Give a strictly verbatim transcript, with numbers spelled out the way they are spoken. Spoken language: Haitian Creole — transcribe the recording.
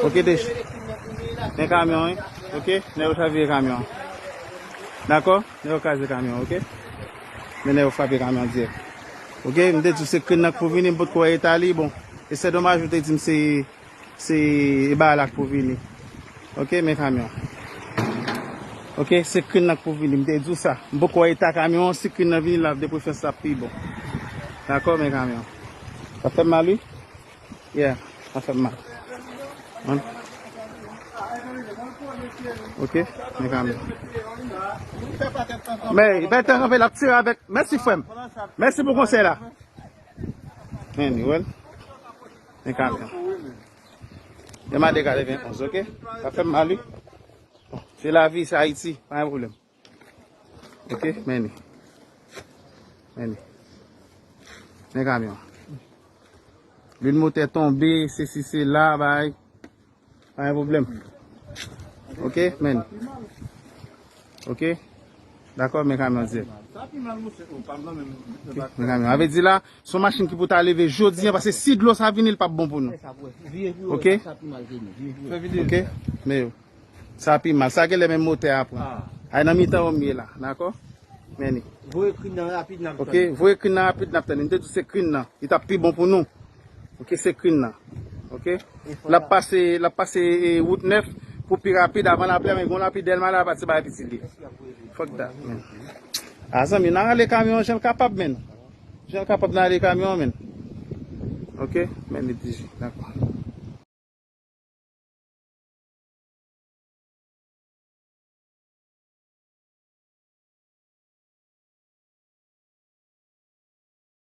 Ok, Dech. Men kamyon, wi. Ok, nèg yo chavire kamyon. Dakò? Nèg yo kraze kamyon, ok? Men nèg yo frape kamyon dirèk. Ok, m te di w se krenn nan k pou vini, m potko wè eta li, bon. E se domaj ou te di m se, se bagay la k pou vini. Ok, men kamyon. Ok, se krenn nan k pou vini, m te di w sa. M potko wè eta kamyon an, si krenn nan vini la, de preferans sa pi bon. Dakò, men kamyon. Sa fè m mal, wi. Yeah, sa fè m mal. Hein? Ok, men kamyon. Men, li bay tan kanpe, l ap tire avèk. Mèsi, frè m. Mèsi pou konsèy la. Men, li wè l. Men kamyon. Yon Made katrevenn onz, ok? Sa fè m mal, wi. Bon, se lavi, se Ayiti. Pa gen pwoblèm. Ok, men li. Men li. Men kamyon. Lwil motè tonbe, sesi, sela, bay. Pa gen pwoblèm. Ok, men. Ok. Dakò, men kamyon dirèk. Ok, men kamyon. A vle di la, se yon machin ki pou ta leve jodi a, paske si dlo sa vini, li p ap bon pou nou. Ok? Ok, men yo. Sa pi mal. Sa genlè menm motè a pran. Ay nan mitan yo m ye la, dakò? Men li. Voye krenn nan rapid, n ap tann. Ok, voye krenn nan rapid, n ap tann. M te di se krenn nan. Li t ap pi bon pou nou. Ok, se krenn nan. Ok? L ap pase, l ap pase, e, wout nèf pou pi rapid avan lapli, men gon lapli Dèlma la, pati bay piti li. Fuck that, man. A zanmi, n a rale kamyon an jan l kapab, men. Jan l kapab n a rale kamyon an, men. Ok? Men li di, dakò.